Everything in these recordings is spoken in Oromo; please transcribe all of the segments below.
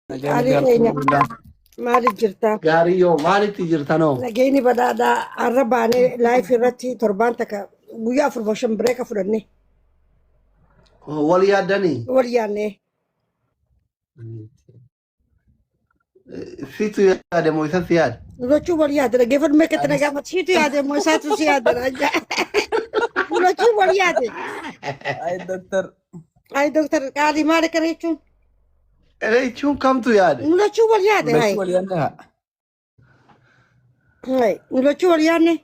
Nagaan Qaalii nagaa keenya alhamdulillah. maaliif jirta? Gaarii yoo maalitti jirtanoo? Nageenyi badhaadhaa har'a baanee laayif irratti torbaan takka guyyaa afur shan bireeka fudhanne Wal yaaddanii? wal yaannee. Situ yaade moo isa si yaade? Lolachuu wal yaade dhaggeeffadhu meeqa itti nagaafatu siitu yaade moo isaatu si yaade Lolachuu wal yaade. Ay doktar. Ay doktar qaalii maali kana jechuun? Kana jechuun kamtu yaade? Lolachuu wal yaade hay. Lolachuu wal yaadne haa. Hay lolachuu wal yaadne.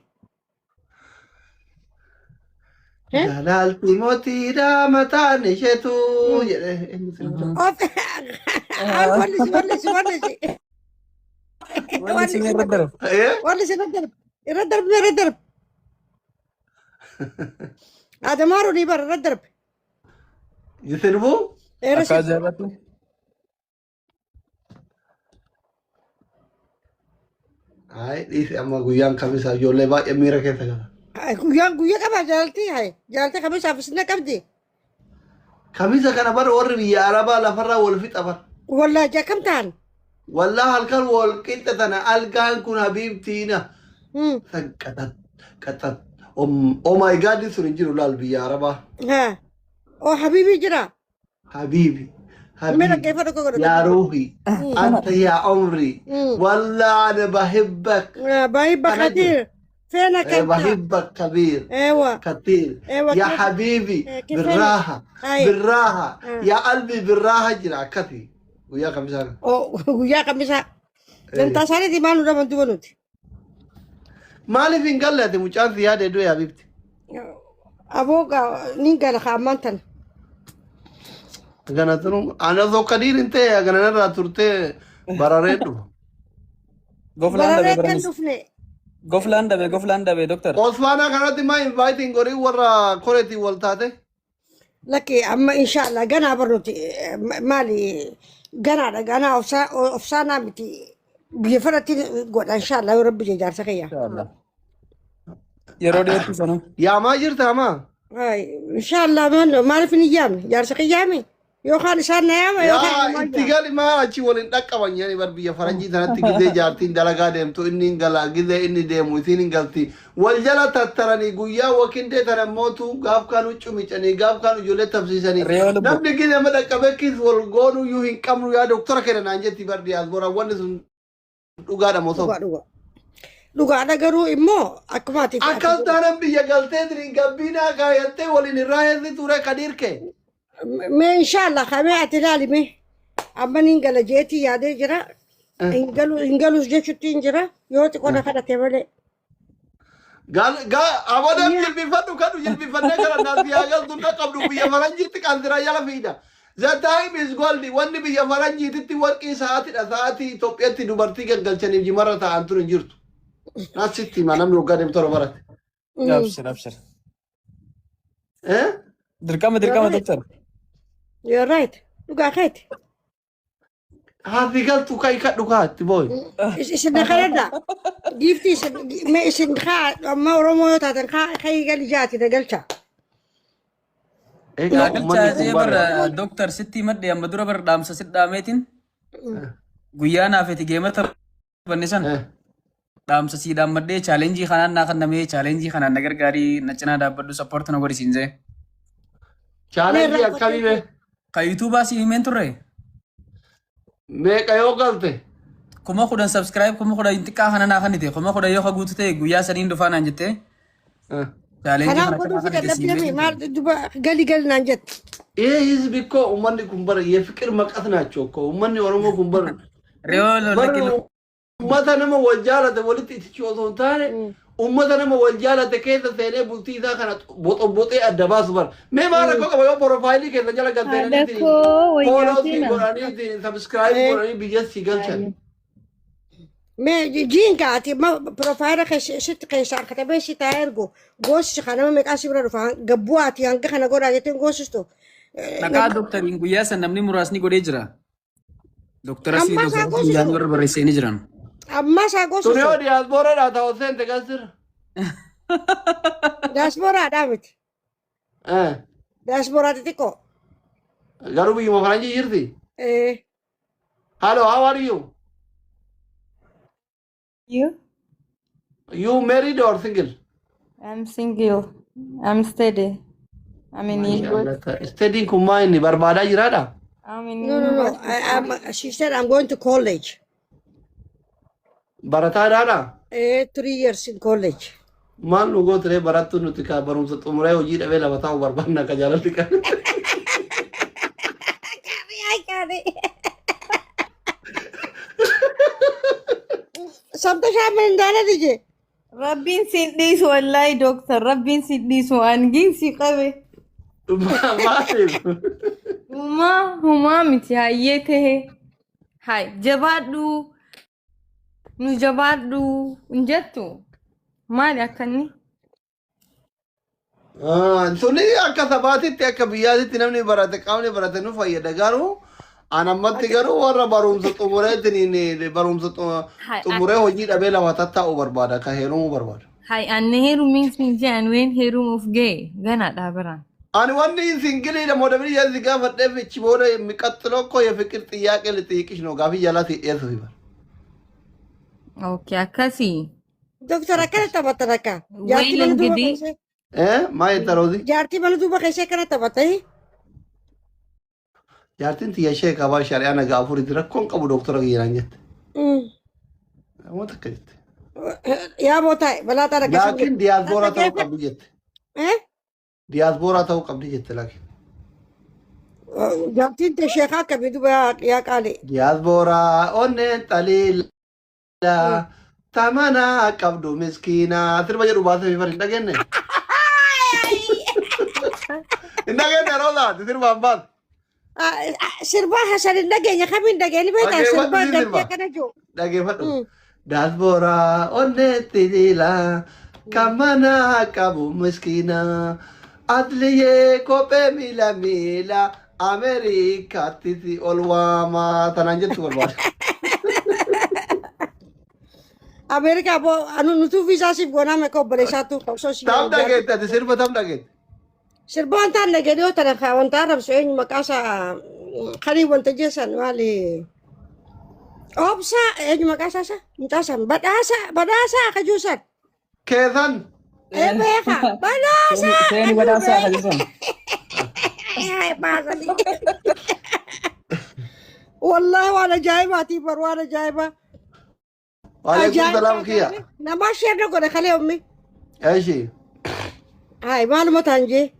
Eh? Jaalalti mootiidha mataan isheetu jedhe inni sirba. Of wallisi wallisi wallisi. Wanni isin irra darbe. Eh? Wallisi irra darbe irra darbe irra darbe. Adamaaru ni bara irra darbe. Sirbuu? Era Akka sirba. ajaa'ibaatti. Ay dhiisi amma guyyaan kamisaa ijoollee baay'ee miira keessa gala. Ay, Guyyaan guyyaa qaba jaalaltii hay jaalaltii kamisaaf isin qabdi. Kamisa kana bara warri biyya Arabaa lafarraa wal fixa bara. Wallaahi akkam ta'an. Wallah halkan wal qixxa tana algaan kun habiibtiina. San qaxat qaxat. Oh my god sun hin jiru laal biyya Arabaa. Ha. Oh habiibii jira. Habiibi Mee habiibi dhaggeeffadhu koo godhatu. yaa ruuhi anta yaa umri wallah ana bahibbak Baay'ee kana jira. bakatiir. Feena kanta. بحبك كبير Eewa. كثير Eewa يا kif حبيبي kifeena. بالراحة Ay. بالراحة يا قلبي بالراحة جرا كثير ويا خمسة Oh guyyaa kamisaa. ايه Dantaa isaaniitii maal nu dhaban duba nuti. مالي فين قال لي مش زيادة دو يا حبيبتي Aboo nin gala ka ammaan tana. أنا تنو أنا ذو قدير أنت أنا نرى ترتي براريدو Goflaan dhabe Bararee kan baranis. dhufne. Goflaan dhabe goflaan dhabe doktar. Osfaana kanatti maa inviting godhi warra koreetiin wal taate Lakki amma inshaallah ganaa bar nuti maali ganaadha ganaa obsaanaa miti biyya fadhatti godha inshaallah yoo rabbi jaarsa kiyya. Inshallah. Yeroo dhiyootti sanuu. yaamaa jirta hamaa Inshaallah maaliif hin yaamne jaarsa kiyyaami yookaan isaan na yaama yookaan Yaa inumaan itti yaama. gali maa achi waliin dhaqqaban jedhani bar biyya faranjii tanatti gizee jaartiin dalagaa deemtu inni hin gala gizee inni deemu isiin hin galti wal jala tattaranii guyyaa wakindee tana mootu gaaf kaan huccuu miicanii gaaf kaan ijoollee tabsiisanii Reeyoo lubbu. namni gizee amma dhaqqabee kiis wal goonuu iyyuu hin qabnu yaa doktora kenna naan jetti bar diyaasbooraan wanni sun dhugaadha moo Dhugaa soba. dhugaa. Dhugaadha garuu immoo akkuma ati ati Akkas taanan biyya galtee tiriin gabbiinaa kaayattee waliin irraa heessi ture kadiir kee. Mee inshaallah kamee ati ilaali mee amma niin gala jeetii yaadee jira hin galu hin galus jechuutti hin jira yoo xiqqoo na kadhate malee. Abadam Yaa jilbifadhu kadhu jilbifannee kana naaf yaa galtu na qabdu biyya faranjiitti qanzira jala fiida. The time is gold. Wanni biyya faranjiititti warqii sa'aatidha. Sa'aatii Itoophiyaatti dubartii gaggalchaniif jimarra taa'an tun hin jirtu. Nasitti hima namni waggaa deemtu torba barate. Abshir abshir. Eh? Dirqama You're dirqama right. doktar. You're right. Dhugaa keeti. Hafi galtu kai kadhu kaatti booy. Isin na kadhadha. Giiftii isin mee isin kaa amma Oromoo yoo taatan kaa kai gali jaati na galcha. Egaa Naa galchaa uummanni kun jee bara. bara doktar sitti himadhe amma dura bara dhaamsa sit dhaameetiin guyyaa naafeti geema taphanne san dhaamsa sii dhaammadhee chaalenjii kanaan naa kannamee chaalenjii kanaan na gargaarii na cinaa dhaabbadhu sappoorti na godhi siin jee. Mee Chaalenjii irraanfattee akkamii mee? Ka yuutuubaa sii himeen turre Meeqa yoo galte? 10,000 subscribe 10,000 xiqqaa kana naa kannite 10,000 yoo ka guutu ta'e guyyaa saniin dhufaa naan jettee chaalenjii Kanaaf kana godhuu akkanaa fi kannite sii dadhabdee himeen maal turre. duba gali gali naan jette. ይህ ህዝብ እኮ uummanni kun bara የፍቅር መቀት ናቸው እኮ uummanni Oromoo kun bara Reeyoo bara lollakki uummata nama wal jaalate walitti itichuu osoo hin taane uummata nama wal jaalate keessa seenee bultii isaa kana boxoboxee adda baasu bara. Mee maal rakkoo qaba yoo porofaayilii keessa jala Haadha galteenanii koo fooloo wayyaa si seenaa. godhanii sabskraayib godhanii biyya si galchan. Mee jiinka ati ma piroofaayila sitti keessa harkatabee si taa'ee ergu goosisi kan nama meeqaa si bira dhufa gabbuu ati hanga kana godhaa jetteen goosistu. Maqaa doktariin guyyaa san namni muraasni godhee jira. Doktara si Ammas haa doktara goosisu. Sindaan warra barreessanii jiran. Ammas haa Tun goosisu. yoo diyaasbooraadhaa ta'u seente gasir. Daasporaadhaa miti. Daasporaa xixiqqoo. Garuu biyyuma faranjii jirti. Eh. Hello, how are you? You? You married or single? I'm single. I'm steady. I'm in university. Studying kun maa inni barbaadaa jiraadha? I'm in No, no, no. university. She said I'm going to college. Barataadhaadha? 3 years in college. Maal nu gootiree barattu nuti ka barumsa xumuree hojii dhabee lafa taa'u barbaanna akka jaalalli kan. Ay, kaani. Sabta shaamal hin dije. Rabbiin sin dhiisu wallahi, doctor. Rabbiin sin dhiisu, angin si qabe. Maaliif? Humaa humaa miti, hayyee tahe. Hay, jabaadhu. Nu jabaadhu hin jettu. Maali akkanni? Suni akka sabaatitti, akka biyyaatitti namni barate, qaamni barate nu fayyada, garuu an ammatti garuu warra barumsa xumureetiin barumsa xumuree hojii dhabee lafa tattaa'u barbaada, ka heerumuu barbaada. Hay, anni heerumiin sin jedhan, ween heerumuuf ga'e ganaadha biraan. Ani wanni single dha moo biyya si gaafadheef ichi booda የሚቀጥለው እኮ የፍቅር ጥያቄ ልጠይቅሽ ነው gaafii jalaa si dhiyeessuuf bara. Okay, akkasii. Doktor, akkana taphatan akka. Jaartii Wayil mana duuba እንግዲህ keessee. Eh, maal jetta, Roozii? Jaartii mana duuba keessee akkana taphatanii. Jaartiin tiyya ishee qabaa shari'aa nagaa afuritti rakkoon qabu doktora kiyyaan jette. Namoota akka jette. Yaa bootaa balaaxaan akkasii. Laakiin diyaaspooraa ta'uu qabdi jette. Eh? Diyaaspooraa ta'uu qabdi jette laakiin. Jaartiin tee sheekaa akkamii duuba yaa qaali? Diyaaspooraa onneen xaliila tamanaa qabdu miskiinaa sirba jedhu baasee fi hin dhageenye. Hin dhageenye, Roozaa, sirbaan baas. Sirbaa Hasan hin dhageenye, kamiin dhageenye beektaa? Dhaggeeffadhu Sirbaa si galtee sirba. akkana jiru. Dhaggeeffadhu. Diyaaspooraa onneen xaliila kamanaa qabu miskiinaa adliyee kophee miila miila Ameerikaatti si ol waamaa tanaan jettu barbaada. Ameerikaa boo anu nutuu viizaa siif goonaa meeqa obboleessaatu qabsoo si Tam dhageette ati, sirba tam dhageette? Sirba wanta an dhageenye yoo tana kaa wanta arrabsu eenyu maqaa isaa kanii wanta jeessan maali? Obsa, eenyu maqaa isaa isa mucaa san, badhaasa, badhaasa kajuusan. Keessan. Ee, beeka, badhaasa. Seeni badhaasaa kajuusan. Baasanii. Wallahi waan ajaa'ibaatii bar, waan ajaa'ibaa. Waalaikum salaam kiyya. Nama share godhe kalee ummi. Eeshi. Hai, maaluma taan jee.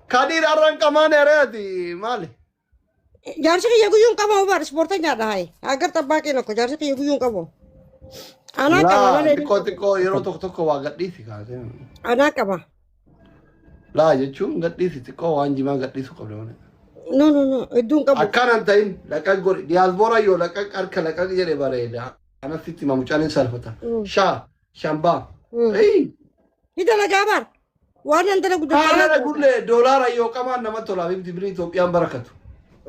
Kadiir arran qamaan ereeti maali? Jaarsi kiyya guyyuun qabu bar, ispoorta nyaadha hai. Agar xabbaaqii nokko jaarsi kiyya guyyuun qabu. Anaa qaba Laa malee. Xiqqoo xiqqoo yeroo tokko tokko waa gadhiisi kaasee. Anaa qaba. Laa jechuun gadhiisi, xiqqoo waan jimaa gadhiisu qabda malee. No, no, no, hedduun qabu. Akkanan ta'in laqaq godhi, diyaaspooraa yoo laqaq harka laqaq jedhe bareeda. Anasitti hima, mucaan hin salfata. Shaa shambaa. Ei. Ni dalagaa bar. Waan nan dalagu. Haala gullee doolaara yoo qamaan namatti tola, bifti birii Itoophiyaan barakatu.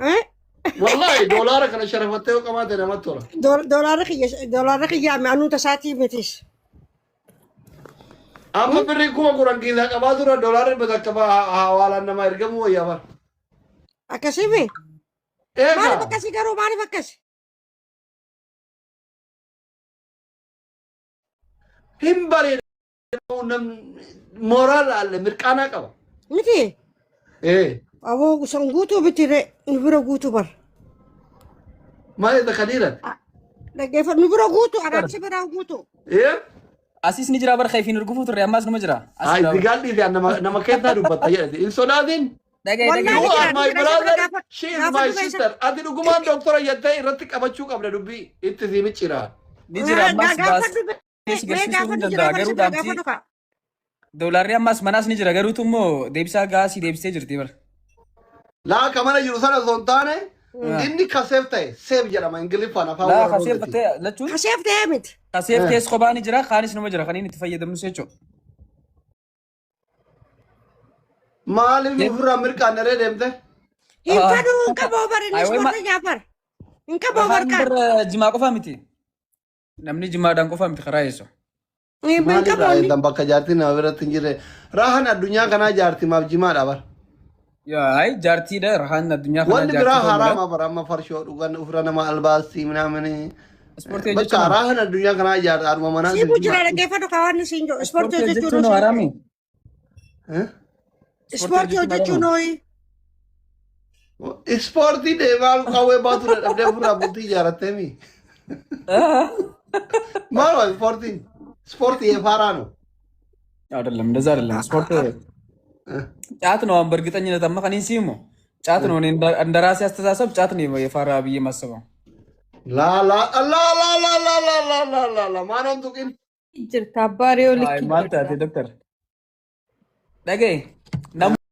Eh? Wallahi doolaara kana sharafattee yoo qamaate namatti tola. Doolaara kiyya, doolaara kiyya anuu tasaatii mitis. Amma birrii 10,000 kiisaa qabaa tura, doolaarri bakka hawaalaan nama ergamuu wayyaa bara. Akkasii mi? Eega. Maaliif akkasii garuu, maaliif akkasi? Hin bareeda, mooraal alle mirqaanaa qaba. Miti? Ee. Aboo, san guutuu miti re, nu bira guutuu bar. Maal jedha Kadiiran? Dhaggeeffadhu, nu bira guutuu, araarsi biraa guutuu. Ee. Asis ni jira bar, kayfiin urgufuu turre, ammaas numa jira. As Ay, jira bar. digaan dhiise, nama keessaa dubbatta jedhate. Hin sodaatin. Dhagaye. Wallahi Dhagaye. You are my jira, jira, brother. gaafadhu- She is my gaafadhu. sister. Ati dhugumaan doktora jettee irratti qabachuu qabda dubbii. Itti si micciira. Ni jira ammas baas. Gaafadhu Si mee garsiisuu hin gaafadhu, jira danda'a bara garuu si bira dhaamsi gaafadhu kaa. doolaarri ammas manaas ni jira, garuutu immoo deebisaa gaasii deebisee jirti bar. Laa, ka mana jiru sana osoo hin taane inni ka safe ta'e, safe jedhama Ingiliffaan afaan Laa warra kaseef rooziti. ta'e lachuun Kaseef ta'ee miti. Ka safe ta'es kophaa ni jira, kaanis numa jira kan inni itti fayyadamnus jechuudha. Maaliif ofirraa mirqaanaree deemte? Hin fadhu, hin qabu bar, inni Ay, ispoorta nyaafar. Hin qabu bar Afaan kaan. bar jimaa qofaa miti. Namni jimaadhaan qofaa miti karaa eessu. Hin qabu Maalirraa inni. eegdan bakka jaartiin nama biratti hin jirre? Raahan addunyaa kanaa jaartimaaf jimaadha bar. Yaa ay jaartiidha rahaan addunyaa kanaa Wanni biraa jaartii ta'uu mala. haraama bara amma farshoo dhugan ufira nama albaasii minaamin. Ispoortii Bakka hojjechuun raahan addunyaa kanaa ijaarama manaa Siifuu jira, dhaggeeffadhu kaawwanni siin jiru. Ispoortii ispoortii hojjechuun hojjechuun haraami. Ispoortii hojjechuun hooyi. Ispoortii deemaa qawwee baatu dadhabdee ofirraa bultii ijaarrattee mi? Maal waa ispoortiin? Ispoortii የፋራ ነው። አይደለም፣ እንደዛ አይደለም። ስፖርት ጫት ነው። አሁን በእርግጠኝነት amma ከኔን ሲሞ ጫት ነው። እኔ እንደ ራሴ አስተሳሰብ ጫት ነው የፋራ ብዬ የማስበው። ላ ላ ላ ላ ላ ላ ላ ላ ላ ላ ላ ማኖን tuqin. Jirta abbaa reeyoo አይ likkii maal jirta. taate doktar? Dhagaye.